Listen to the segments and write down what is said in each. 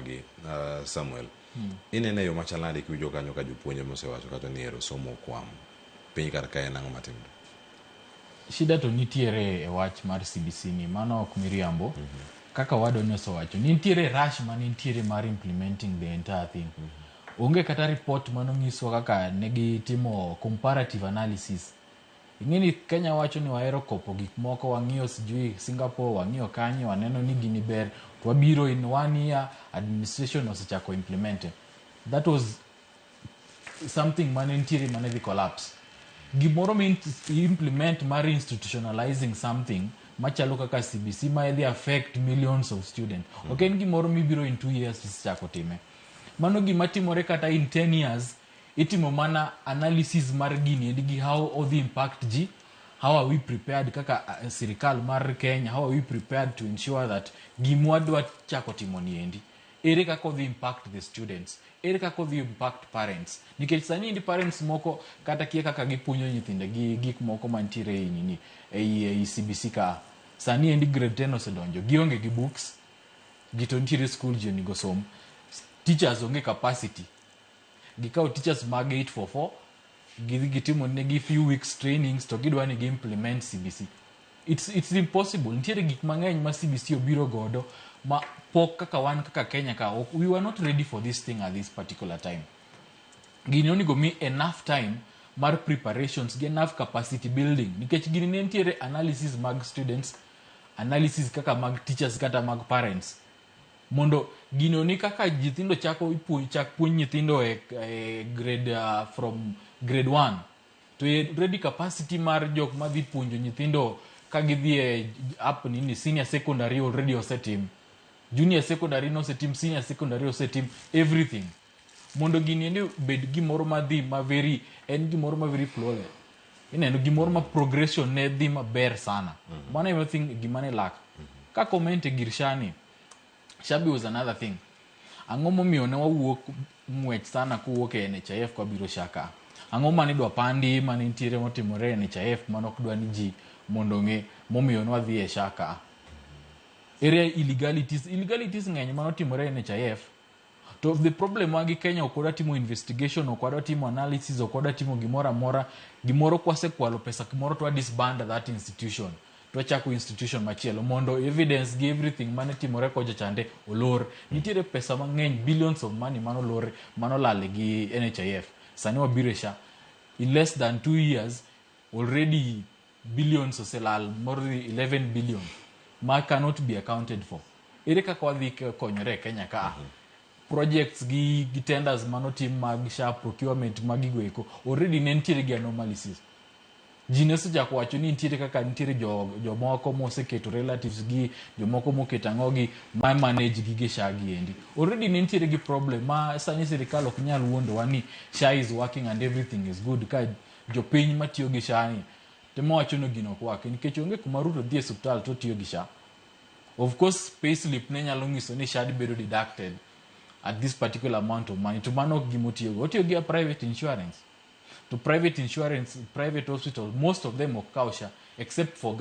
gi Samuel. Inene yo machal nade kiwinjo kanyo ka jopuonje mosewacho kata ni ero somo okwamo piny kar kae, en ang'o matimore? Shida to nitiere e wach mar CBC ni, mano ok miriambo. Kaka wadwa osewacho, nitiere rush manitiere mar implementing the entire thing. Onge kata report manonyiswa kaka negitimo comparative analysis. Ing'e ni Kenya wacho ni wahero kopo gik moko, wang'iyo sijui Singapore, wang'iyo kanye, waneno ni gini ber, to wabiro in one year administration osechako implement. That was something mane nitiere mane dhi collapse. Gimoro mi implement mar institutionalizing something machalo kaka CBC ma dhi affect millions of students, ok en gimoro mibiro in 2 years tisechako time. Mano gima timore kata in 10 years. Itimo mana analysis mar gini endi gi how odhi impact ji, how are we prepared kaka sirikal mar Kenya, how are we prepared to ensure that gimwadwa chako timo ni endi, ere kaka odhi impact the students, ere kaka odhi impact parents, nikech sani endi parents moko kata kia kaka gipuonjo nyithinde gi gik moko mantiere ei nini, ei CBC ka. Sani endi grade 10 osedonjo, gionge gi books gi, to nitiere school ji onego som, teachers onge capacity. Gikawo teachers mag 844, gidhi gitimo negi few weeks trainings, to gidwa ni gi implement CBC. It's impossible. Nitiere gik mang'eny ma CBC obiro godo ma pok kaka wan kaka Kenya ka we were not ready for this thing at this particular time. Gini onego mi enough time mar preparations gi enough capacity building, nikech gini ne nitiere analysis mag students, analysis kaka mag teachers, kata mag parents, mondo gino ni kaka nyithindo chako ipuonj, chak puonj nyithindo e grade from grade 1 to e ready capacity mar jok madhi puonjo nyithindo ka gidhi e up nini senior secondary already osetim, junior secondary nosetim, senior secondary osetim, everything, mondo gini endi bed gimoro madhi ma very, en gimoro ma very flawless. Ineno gimoro ma progression ne dhi maber sana. Mano ema thing gima ne lak ka comment e gir SHA ni. SHA be was another thing. Ang'o momiyo ne wawuok ng'wech sana kowuok e NHIF kwabiro SHA ka? Ang'o mane idwa pandi mane nitiere motimore e NHIF mane ok dwa ni ji mondo ong'e momiyo ne wadhi e SHA ka? Ere illegalities? Illegalities ng'eny manotimore e NHIF. To the problem wagi Kenya, ok wadwa timo investigation, ok wadwa timo analysis, ok wadwa timo gimoro amora. Gimoro kwasekwalo pesa kumoro, to wa disband that institution, to wachako institution machielo mondo evidence gi everything mane timore kocha chande olor. Nitiere pesa mang'eny, billions of money manolor, manolal gi NHIF. Sani wabiro e SHA, in less than 2 years already billions oselal, more than 11 billion ma cannot be accounted for. Ere kaka wadhi konyore e Kenya ka projects gi tenders manotim mag SHA, procurement mag gigo eko already ne nitiere gi anomalies? Ji ne osechako wacho ni nitiere kaka nitiere jomoko moseketo relatives gi jomoko moketo ang'o gi ma manage gige SHA gi endi. Already ne nitiere gi problem ma sani sirikal ok nyal wuondowa ni SHA is working and everything is good, ka jopiny matiyo gi SHA ni temo wacho ni gino ok work, nikech onge kuma Ruto dhi e osiptal to otiyo gi SHA. Of course payslip ne nyalo nyiso ni SHA bedo deducted at this particular amount of money, to mano ok gima otiyogo. Otiyo gi a private insurance, to private insurance, private hospital, most of them ok kaw SHA except for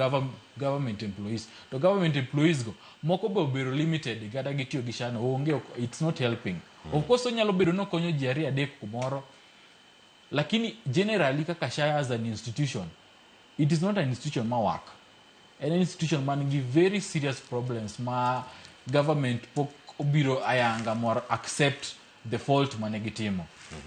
government employees. To government employees go moko be obedo limited kata gitiyo gi SHA no onge it's not helping. Of course onyalo bedo nokonyo ji ariyo adek kumoro, lakini generally kaka SHA as an institution, it is not an institution ma work. En institution man gi very serious problems ma government pok obiro ayanga mor accept the fault mane gitimo.